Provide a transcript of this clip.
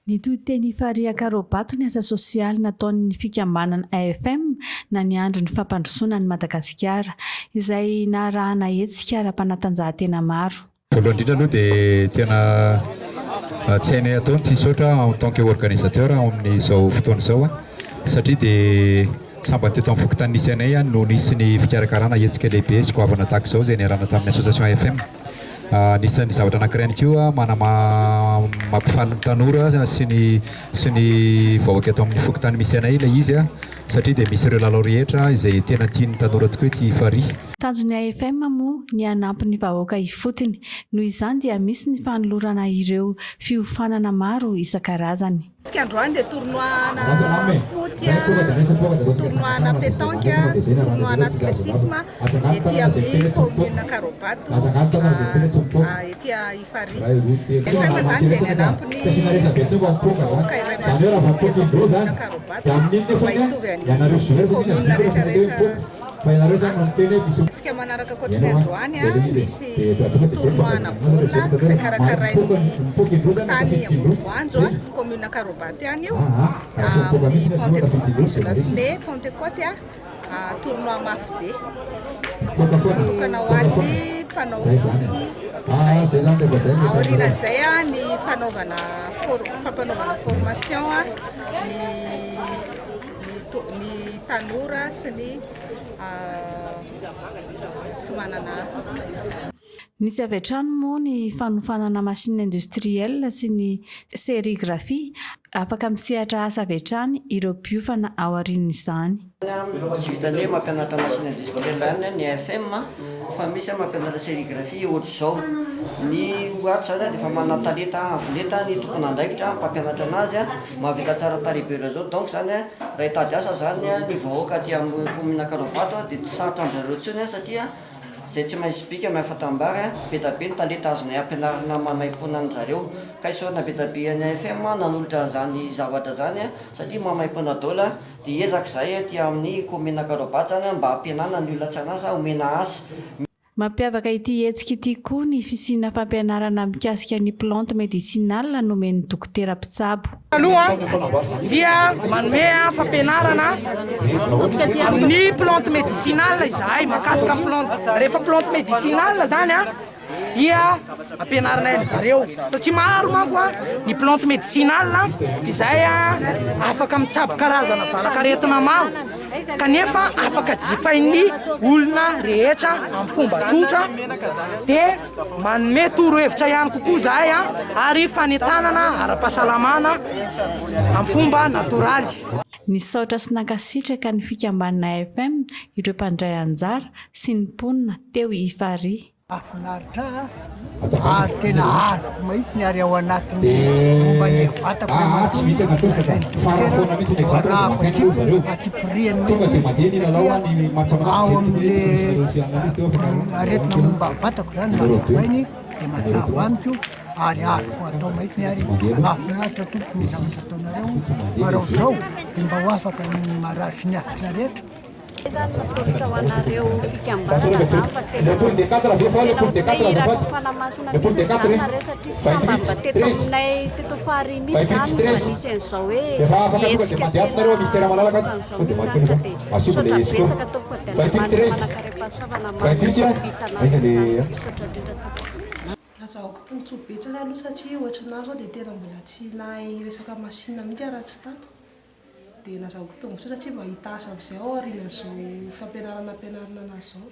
Nitohy teny Ifarihy Ankarobato ny asa sosialy nataon'ny fikambanana AFM na ny Andron'ny fampandrosoana an'i Madagasikara, izay naharahana hetsika ara-panatanjahantena maro. Voalohany indrindra aloha dia tena tsy hainay atao ny tsy hisaotra en tant que organisateur amin'izao fotoana izao satria dia sambany teto amin'ny fokontany nisy anay no nisy ny fikarakarana hetsika lehibe sy goavana tahaka izao izay niarahana tamin'ny association AFM. Anisan'ny zavatra anankiray ihany koa manama mampifaly ny tanora sy ny sy ny vahoaka eto amin'ny fokontany misy anay ilay izy satria dia misy ireo lalao rehetra izay tena tian'ny tanora tokoa ety Ifarihy. Tanjon'ny AFM moa ny hanampy ny vahoaka ifotony. Noho izany dia misy ny fanolorana ireo fiofanana maro isan-karazany. Tsika androany dia tournoi ana foot, tournoi ana pétanque, tournoi ana athlétisme ety amin'ny commune Ankarobato ety Ifarihy. FM izany dia ny hanampy ny vahoaka iray manontolo eto amin'ny commune Ankarobato mba hitovy amin'ny commune rehetra rehetra. Hetsika manaraka ankoatry ny androany, misy tournoi ana baolina izay karakarain'ny fokontany Ambodivoanjo, commune Ankarobato ihany io, amin'ny Pentecôte, 19 mai Pentecôte, tournoi mafy be natokana ho an'ny mpanao foot izay. Aorianan'izay ny fanaovana fampanaovana formation ny ny tanora sy ny tsy manana asa. Nisy avy hatrany moa ny fanofanana machine industrielle sy ny sérigraphie, afaka misehatra asa avy hatrany ireo mpiofana aorian'izany. Tsy vitan'ny hoe mampianatra machine industrielle ihany ny AFM fa misy mampianatra sérigraphie ohatr'izao. Ny ho ato izany dia efa manana talenta avo lenta ny tompon'andraikitra mpampianatra anazy. Mahavita tsara tarehy be ireo donc zany a, raha hitady asa zany a ny vahoaka aty amin'ny commune Ankaraobato a dia tsy sarotra amin-dry zareo intsony a satria izay tsy mahay sobika mahay fatam-bary a, be da be ny talenta azonay ampianarina maimaimpoana an-dry zareo, ka isaorana be da be an'i AFM nanolotra an'izany zavatra zany a satria maimaimpoana daholo a, dia hiezaka izahay aty amin'ny commune Ankaraobato zany a mba hampihenana ny olona tsy an'asa omena asa. Mampiavaka ity hetsika ity koa ny fisiana fampianarana mikasika ny plante médicinale nomen'ny dokotera mpitsabo. Aloha dia manome fampianarana amin'ny plante médicinale izahay mahakasika ny plante. Rehefa plante médicinale zany dia ampianarinay an-dry zareo satria maro manko ny plante médicinale izay afaka mitsabo karazana valakaretina maro kanefa afaka jifain'ny olona rehetra amin'ny fomba tsotra dia manome torohevitra ihany kokoa izahay ary fanentanana ara-pahasalamana amin'ny fomba natoraly. Nisaotra sy nankasitraka ny fikambanana AFM ireo mpandray anjara sy ny mponina teo Ifarihy. Mahafinaritra ahy ary tena azoko mahitsy ny ary ao anatin'ny momba ny vatako iray manontolo lazain'ny dokotera dia arahako antsipiriany mihitsy satria ao amin'le aretina momba ny vatako izany no hazavainy dia mazava amiko ary azoko atao mahitsy ary mahafinaritra tompoko ny zavatra ataonareo fa raha izao dia mba ho afaka ny marary sy ny havitra rehetra. Izany natolotra ho anareo fikambanana izany fa tena tena ho iraky ny Fanahy Masina mihitsy izany nareo satria sambany mba teto aminay teto Farihy mihitsy izany no mba nisy an'izao hoe hetsika tena ohatran'izao mihitsy izany ka dia misaotra betsaka tompoko dia Andriamanitra manankarem-pahasoavana manome soa vitanareo izany misaotra indrindra tompoko. Nazahoako tombotsoa betsaka aloha satria ohatrinà zao dia tena mbola tsy nahay resaka machine mihitsy aho raha tsy tato. Dia nazahoako tombotsoa satria mba hita asa amin'izay aho aorianan'izao fampianarana ampianarina anà izao.